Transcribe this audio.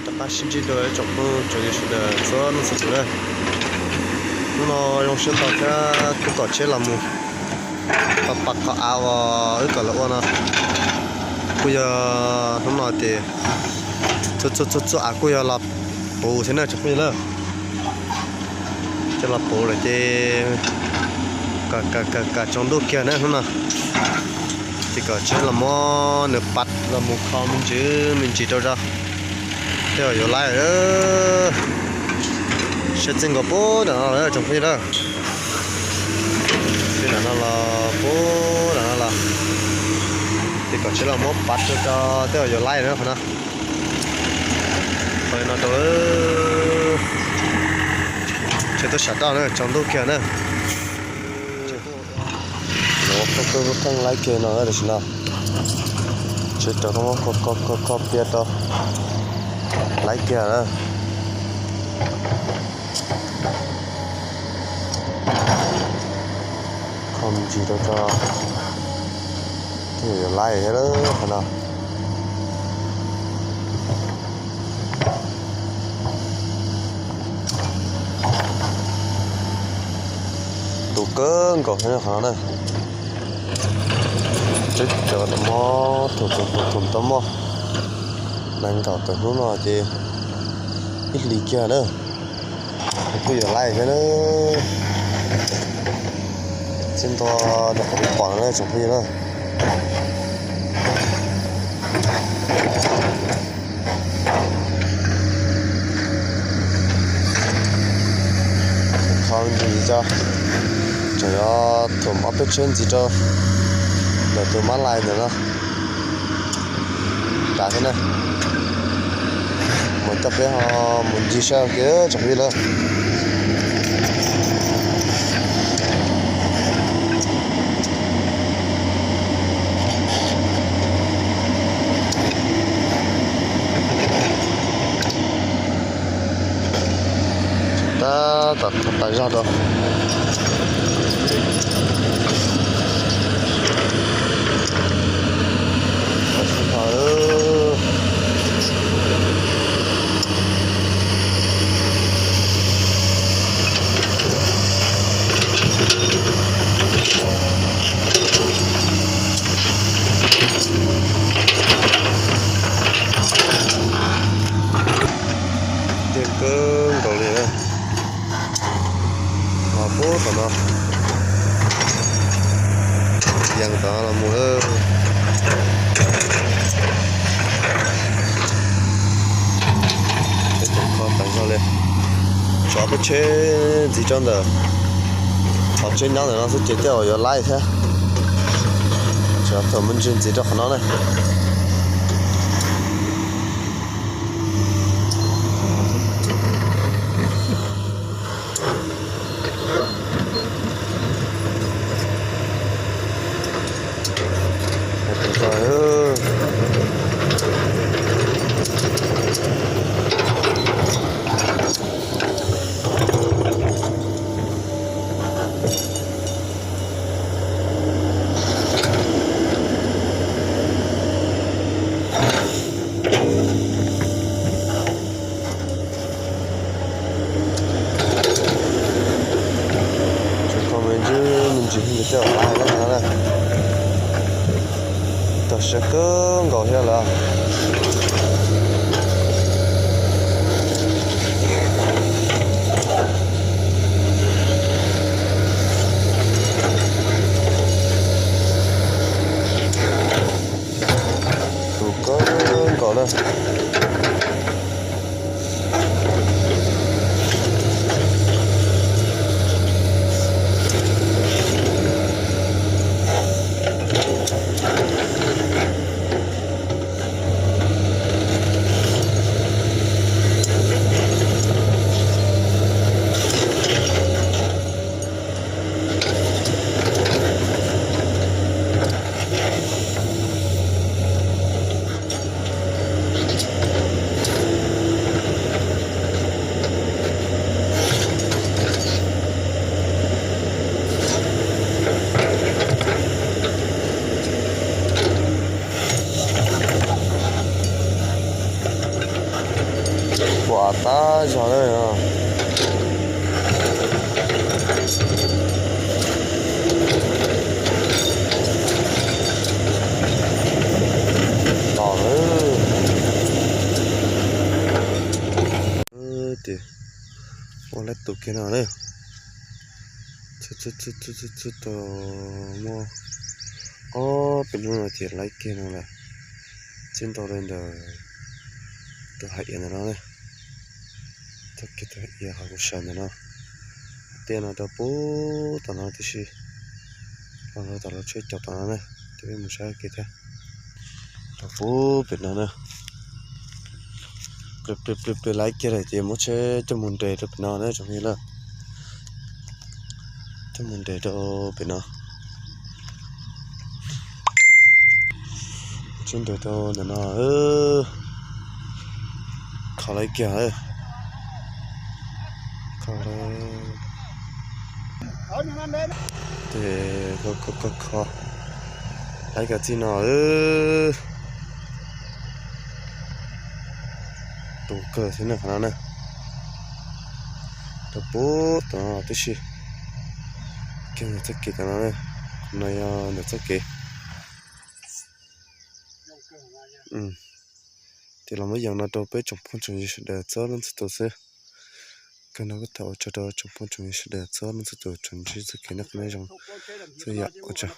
Rov qab sib ntsib dua tsoom phooj ywg sawv daws txhua leej txhua tus na. Hnub no zoo siab ntau thiab kuj kom tsheb los mus, qhov pas qhov av uas wb kom lawv ua no kuj yog hnub no ces txhua txhua txhua av kuj yog los puv thiab na tsoom phooj ywg na. Coj los puv lawm ces kom tsaus ntuj kiag na hnub no, ces kom tsheb los muab nws pav los mus kho me ntsis me ntsis rau zog, tej zaum yuav laib. Siab txij nkaus puag nram no lawm tsoom phooj ywg na. Tej nram no los puag nram no los, ces kom tsheb los muab pav rau zog tej zaum yuav laib na qhov no. Qhov no rau tsheb tuaj sam roj na, tsaus ntuj kiag na. Pheej laib kiag no tam sim no, tsheb rau kho kho kho kho pias rau, laib kiag na. Kho me ntsis rau tso, tej zaum yuav laib thiab qhov no. Tu kawg nkaus thiab qhov no na. Tsheb cov tau muab thum thum thum thum tau muaj nees nkaum tawm hnub no ces ib hlis kiag na, kuj yuav laib thiab na. Txij ntua rau qhov peb pom no na tsoom phooj ywg na. Kho ntsis tso, tseem yuav thum ob peb tsheb ntxiv rau ntawm tus mab lais ntawm no tas thiab na. Mus coj peb ho mus ncig saib ua ke tsoom phooj ywg na. Tab tom tas zog rau. Tiag kawg nkaus li na. Ho puag tom no, yees tom no los mus lawm. Tseem kho tas zog li. Tshuav peb tsheb ntxiv rau ntawm qhov tsheb nyob ntawm no xwb ces tej zaum yuav laib thiab. Tshuav thaum me ntsis ntxiv rau qhov no na. Tsis tau me ntsis me ntsis tej zaum laib lawm na. Tau siab kawg nkaus thiab lawm. Tus kawg nkaus na. Tab zog na. Tom na. Ces ua lab tus kiag no na. Txog txog txog txog txog txog tau muaj ob peb hnub no ces laib kiag no lawm. Txij nto li ntawm tus hav iav ntawm no na. Txoj kev tus hav iav qhov kuv sawv ntawm no, tej no rau pub tom no tib si, los rau tom lub tsheb caum tom no na, ces peb mus saib kev thiab. Rau pub pem no na. Pw pw pw pw laib kiag lawm ces muab tsheb coj mus nres rau pem no na tsoom phooj ywg na. Coj mus nres rau pem no. Tsheb nres rau ntawm no. Kho laib kiag. Kho laib. Ces kho kho kho laib kiag txij no. Tus kawg thiab na qhov no na. Rau pub tom no tib si. Kiag ntawm txoj kev tom no na. Qhov no yog ntawm txoj kev. Ces los muab yees no rau peb tsoom phooj tsoom ywg sawv daws txhua leej txhua tus xwb. Kawg no kuj thov ua tsaug rau tsoom phooj txhoom ywg sawv daws txhua leej txhua tus tsuas ntsib txoj kev noj qab nyob zoo txhua yam ua tsaug.